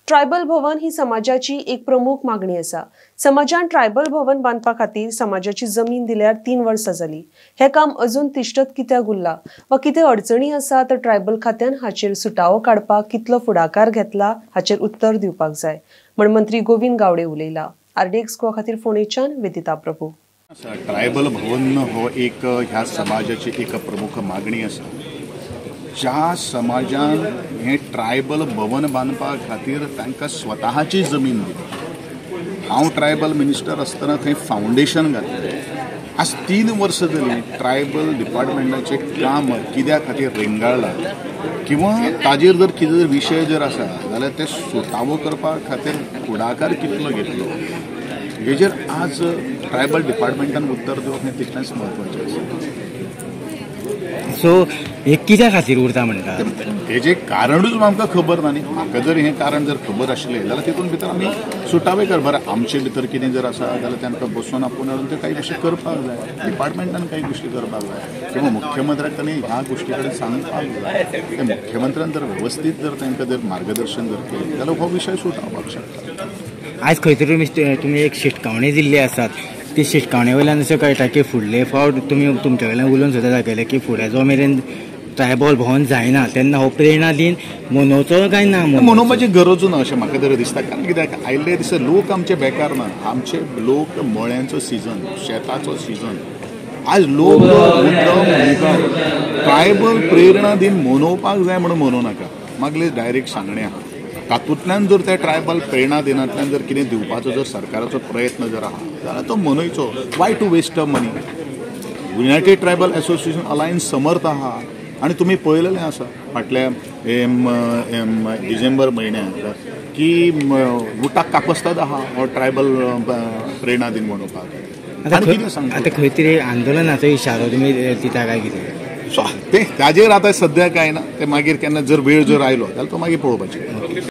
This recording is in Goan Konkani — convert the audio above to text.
ट्रायबल भवन ही समाजाची एक प्रमुख मागणी आसा. समाजान ट्रायबल भवन बांदपा खातीर समाजाची जमीन दिल्यार 3 वर्सां जाली. हे काम अजून तिश्टत कित्याक उरला वा कितें अडचणी आसा तर ट्रायबल खात्यान हाचेर सुटावो काडपाक कितलो फुडाकार घेतला हाचेर उत्तर दिवपाक जाय म्हण मंत्री गोविंद गावडे उलयला. आरडीएक्स गोवा खातीर फोंडेच्यान वेदिता प्रभू. ट्रायबल भवन हो एक ह्या समाजाची एक प्रमुख मागणी आसा. ज्या समाजान हे ट्रायबल भवन बांदपा खातीर तांकां स्वताची जमीन दिली. हांव ट्रायबल मिनिस्टर आसतना थंय फावंडेशन घातलें. आज 3 वर्सां जालीं ट्रायबल डिपार्टमेंटाचें काम कित्या खातीर रेंगाळ्ळां किंवा ताजेर जर कितें जर विशय जर आसा जाल्यार ते सुटावो करपा खातीर फुडाकार कितलो घेतलो हेजेर आज ट्रायबल डिपार्टमेंटान उत्तर दिवप हें तितलेंच म्हत्वाचें आसा. सो हे कित्या खातीर उरता म्हणटा हेजें कारणूच आमकां खबर ना न्ही. म्हाका जर हें कारण जर खबर आशिल्लें जाल्यार तितून भितर आमी सुटावे कर बरें आमचे भितर कितें जर आसा जाल्यार तांकां बसून आपोवन हाडून ते काही गोश्टी करपाक जाय, डिपार्टमेंटान काही गोश्टी करपाक जाय किंवा मुख्यमंत्र्याक तांणी ह्या गोश्टी कडेन सांगपाक जाय. ते मुख्यमंत्र्यान जर वेवस्थीत जर तांकां जर मार्गदर्शन जर केलें जाल्यार हो विशय सुटावपाक शकता. आयज खंय तरी तुमी एक शिटकावणी दिल्ली आसात, ती शिटकावणे वयल्यान अशें कळटा की फुडले फावट तुमी तुमच्या वयल्यान उलोवन सुद्दां दाखयलें की फुडें जो मेरेन ट्रायबल भवन जायना तेन्ना हो प्रेरणा दिन मनोवचो काय ना मनोवपाची गरजूच ना अशें म्हाका तरी दिसता. कारण कित्याक आयिल्ले दिसा लोक आमचे बेकार ना. आमचे लोक मळ्यांचो सिजन, शेताचो सिजन, आज लोक मुद्दम ट्रायबल प्रेरणा दिन मनोवपाक जाय म्हणून मनोवं नाका. मागले डायरेक्ट सांगणें आहा. तातूंतल्यान जर त्या ट्रायबल प्रेरणा दिनांतल्यान जर कितें दिवपाचो जर सरकाराचो प्रयत्न जर आहा जाल्यार तो मनयचो. Why to waste a money? United Tribal Association Alliance समर्थ आहा आनी तुमी पळयलेलें आसा फाटल्या डिसेंबर म्हयन्यांत की उटाक कापस्ताद आहा हो ट्रायबल प्रेरणा दिन मनोवपाक. आनी कितें सांगता आतां खंय तरी आंदोलनाचो इशारो तुमी दिता काय कितें सो तें ताजेर आतां सद्या कांय ना. तें मागीर केन्ना जर वेळ जर आयलो जाल्यार तो मागीर पळोवपाचें.